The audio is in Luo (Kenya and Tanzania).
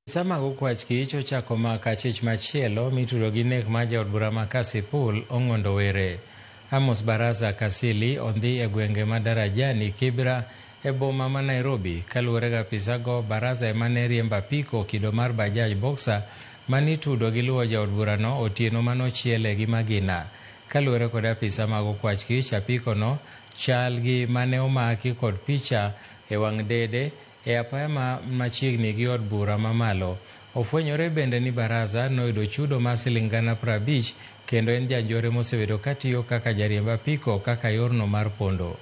Apisa mag okwach kich ochako mako achich machielo mitudo gi nek mar jaod bura ma Kasipul, Ong'ondo Were. Amos Baraza Kasili ondhi e gwenge ma Darajani, Kibra e boma ma Nairobi. Kaluwore gi apisa go, Baraza ema ne riembo apiko kido mar Bajaj Boxer mane itudo gi luwo jaod burano otieno mane ochiele gi magina. Kaluwore kod apisa mag okwach kich, apiko no chal gi mane omaki kod picha e wang' dede E apaya ma machiegni gi od bura ma malo. Ofwenyore bende ni Baraza noyudo chudo mar siling gana 50 kendo en janjore mosebedo katiyo kaka jariemb apiko kaka yorno mar pondo.